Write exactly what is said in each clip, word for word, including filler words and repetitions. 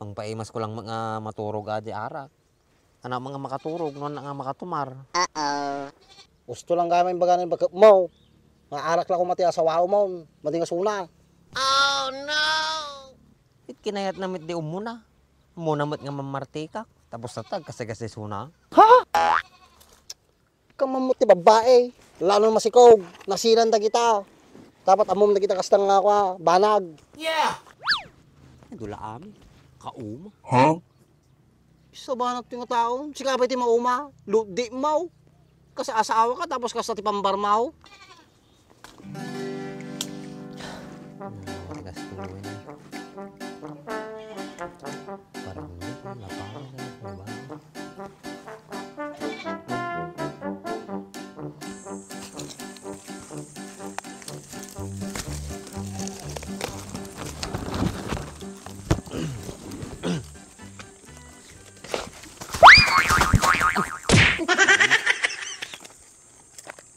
Pangpaimasko lang nga maturog a di arak. Anak nga makaturog, no anak nga makatumar. Usto lang gayam imbaganan baketmo. Nga arak la koma ti asawam, madi nga suna. It kinayatna met di ummuna. Ummuna met nga mammartikak. Tapos ta agkasagasaysona. Kammamot ti babbai. Lalo masikog. Nasiran dagita. Dapat ammom dagita kasta nga kua, banag. Ay, dula amin. Kauma. Sabanat ti nga tao. Sika pay ti mauma. Lutdi maw. Kas-asawa ka tapos kasta ti pambarmaw. Matigas tuloy na. Parang hindi ko napangan na yung trabaho.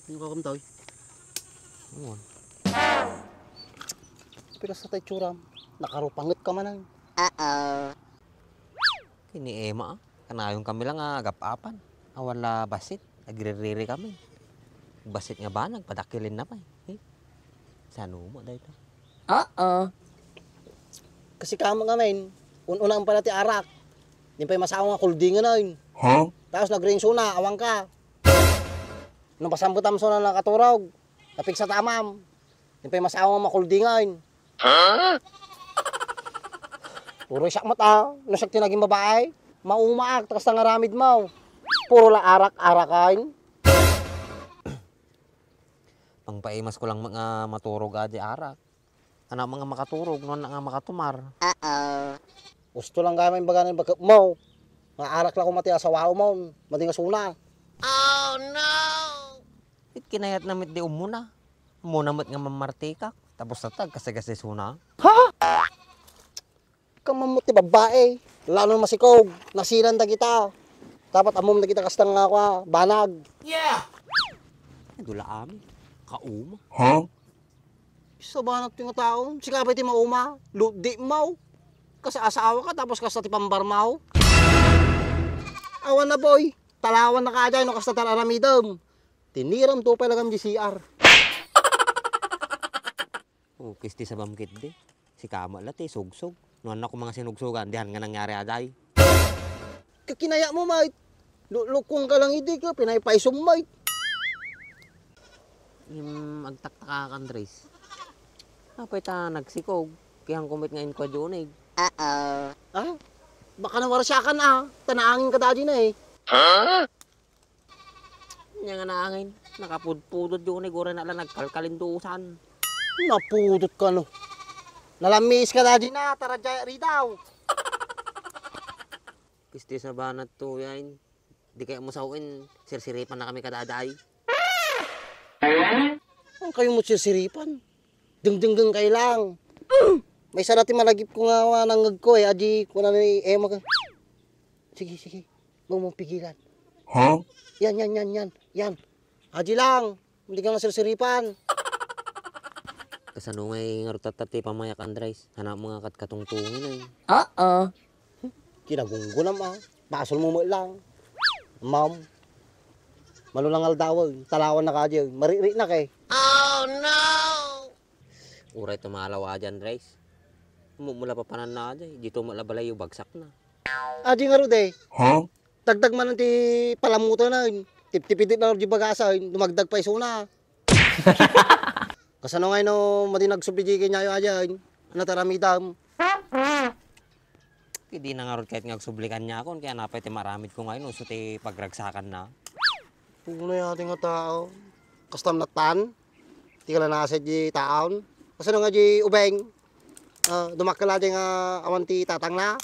Ano ka kumtoy? Ano? Pilas na tayo tsuram. Nakarupanget ka man ay. Kini Emma, ah. Kanayon kami lang nga agap-apan. Awan la basit, agririri kami. Basit nga banag, padakilin na pay. Eh, saan mo dayta? Oo. Kasi kamo nga men, un-unaan pala ti arak. Di pay masawa nga kuldingan ay. Tapos nagrinso na, awan ka. Nung pasambutam so na nakaturog, napigsa tamam. Di pay masawa nga makuldingan. Puro siak met a, no siak ti naging babae, maumaak, ta kasta nga aramid mo. Puro la arak-arakan. Pangpaimasko lang nga maturog a di arak. Anak nga makaturog, no anak nga makatumar. Usto lang gayam imbaganan baketmo. Nga arak la koma ti asawam, madi nga suna. It kinayatna met di ummuna. Ummuna met nga mammartikak. Tapos ta agkasagasaysona. Kammamot ti babbai. Lalo masikog. Nasiran dagita. Dapat ammom dagita kasta nga kua, banag. Ay, dula amin. Kauma. Sabanat ti nga tao. Sika pay ti mauma. Lutdi maw. Kas-asawa ka tapos kasta ti pambarmaw. Awan na, boy. Talawan na ka ajay no kasta ti aramidem. Tiniram to pay lagam di C R. Ukis ti sabam ketdi. Sika met la ti sugsog. No annak ko mga sinugsogan, dihan nga nangyari ajay. Kakinaya mo, mait. Lu-, lukong ka lang idi ka, pinaypaysom, mait. Yung agtaktaka ka, Andres. Apay ta nagsikog. Kihan ko met nga inkwa di unig. Ah? Baka nawarasyakan, ah. Tanaangin ka dadi na, eh. Nya nga naangin, nakapudpudot di unig, uray na lang nagkalkalindusan. Napudot ka, no? Nalamiis ka dadi na, tara dya, ridaw. Kisti sa banat to, yain. Di kayo masawen, sirsiripan na kami kadaday. Ang kayo mo sirsiripan? Dengdengdeng kayo lang. May sarati malagip ko nga wa nangag ko eh, adi ko na ni Emma ka. Sige, sige. Huwag mong pigilan. Huh? Yan, yan, yan, yan. Yan. Adi lang. Hindi ka nga sirsiripan. Kasano nga eh, nga rutatta ti pamayak, Andres? Hanap mo nga kat katungtungin eh. Oo. Kinagunggunam ah. Basol mo mo lang. Ma'am. Malulang aldaw, talawan na ka dyan. Mariri na kay. Oh no! Uray tumalaw a dyan, Andres. Mumula pa panan na dyan. Dito mo labalayo, bagsak na. Adi nga rude. Huh? Dagdag man ti palamutan na. Tiptipidit na di bagasan. Dumagdag pa isuna. Kasano nga no, madi nagsubli di kanyayo ayan. Nataramidam. Di na nga rod kahit nga agsublikan niya akon, kaya napay ti maramid ko ngayon, uso ti pagragsakan na. Puno yati nga tao. Kastam natan. Ti kalanasay di taon. Kasano nga di ubeng? Ah, dumakkel a di nga awan ti tatang na.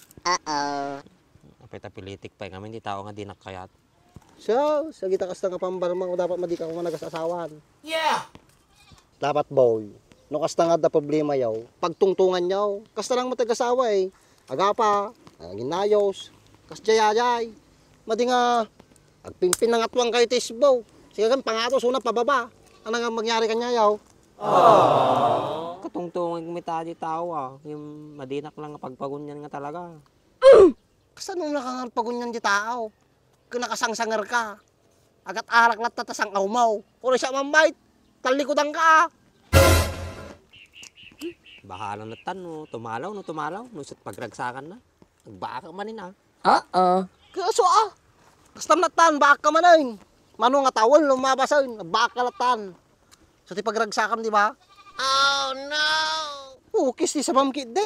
Apay ta pilitik pay ngamin ti tao nga di nakkayat. So, sa gita kasta nga pambarmang, dapat madi ka kung managas asawan. Yeah! Dapat, boy. No kasta nga da problema yaw, pagtungtungan yaw. Kasta lang matag-asawa eh. Agapa, naging nayos. Kas jayayay. Madi nga, agpimpin nga tuwang kayo tisbo. Sige kan pangato, suna pababa. Ano nga mangyari kanya yaw? Katungtungan kami tayo tao ah. Yung madinak lang pagpagunyan nga talaga. Kasano nakangarod pagunyan di tao? Ken nakasangsangerka. Agat-arak latta ta sang-awmaw. Kuri siya, Ma'am Mait, tallikudanka, a. Bahala na tan no tumalaw, no tumalaw, no isut' pagragsakanna. Agbaak manen, a. Oo. Kaso, a. Kastam na tan, baakka manen. Mano nga tawel no mabasen, agbaakka la tan. So, ti pagragsakam, di ba? Oh, no! Ukis ti sabam ketdi.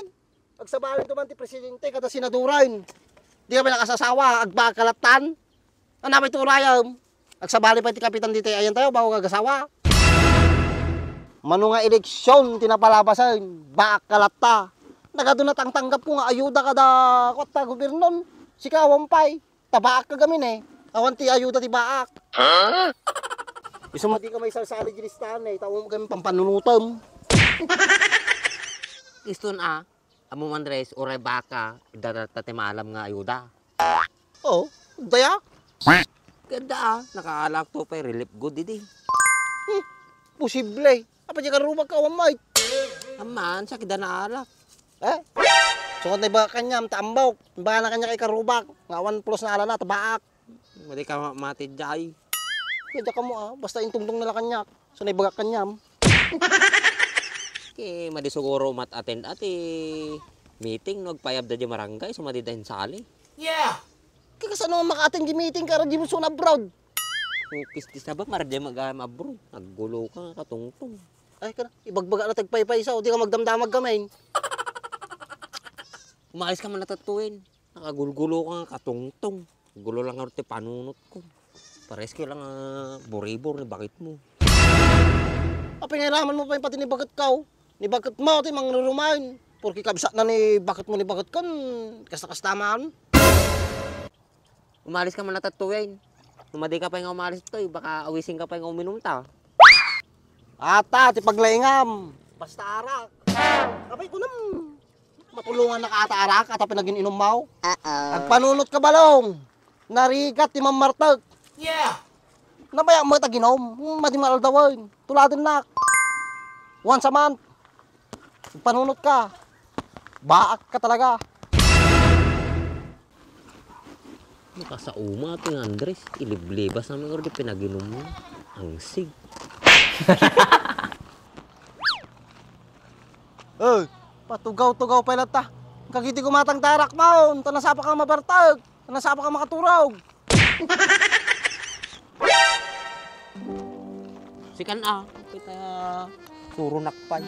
Agsabali to man ti presidente kada senadoran. Di ka pay nakasasawa, agbaakka la tan. Ano pay turayam? Agsabali pay ti kapitan ditoy ayan tayo, bago kagasawa. Mano nga eleksyon ti napalabasen, baakka latta. Nagadu na tangtanggap ko nga ayuda kada kuatta gobernon. Sika awan pay, ta baakka gamin, e. Awan ti ayuda ti baak. Isu met dika maisalsali di listahan, e. Tao mo gamin pampanunutem. Iston, a. Ammom, Andres, uray baakka, adda ta ti maalam nga ayuda. O, adda ya? Ket adda, a, nakaalak to pay relief good idi. Hmm, posible. Apay diay karrubak, awan met. Amman, sakit da naalak. E? Sukat naibagak kaniam, ta ambok. Imbagana kaniak a ikarrubak. Nga awan pulos nga alana, ta baak. Madi ka ma-, mati diay. Kaya kamo, a, basta intungtong na la kaniak. So, naibagak kaniam. Ket madi siguro umat-attend a ti meeting no agpayabda diay barangay, so madi da insali. Yeah! Ket kasano nga maka-attend diay meeting, kara diay mo suna abroad? Ukis ti sabam, madi diay mag-, abroad. Naggulo ka nga katungtong. Ay, kana, ibagbaga na ti agpaypaysa, o di ka magdamdamag gamin. Umalis ka man latta tuyen. Nakagulgulo ka nga katungtong. Gulo lang nga ti panunot ko. Pares ka lang, a, buribor ni baket mo. Apay nga iraman mo pay pati ni baket ka, o? Ni baket mo ti mangrurumaen. Porke kabsat na ni baket mo ni baket kan, kasta-kasta man. Umalis ka man latta tuyen. No madi ka pay nga umalis toy, baka awisin ka pay nga uminum ta. Ata, ti paglaingam. Basta arak. Apay kunam. Matulongan na ka ata arak, ata pinagin-inum mo. Uh-oh. Agpanunot ka, balong. Narigat ti mammartek. Yeah. Nabaya mo taginum. Hmm, madi nga aldawen. Tuladen nak. Once a month. Agpanunot ka. Baak ka talaga. Makasauma ti nga Andres, iliblibas naman nga di pinaginum mo. Angsig. Oy, patugaw-tugaw pay latta. Kagiti kumatang tarak maon, ta nasapa ka mabartag, ta nasapa ka makaturog. Sikan a, kita suronak pay.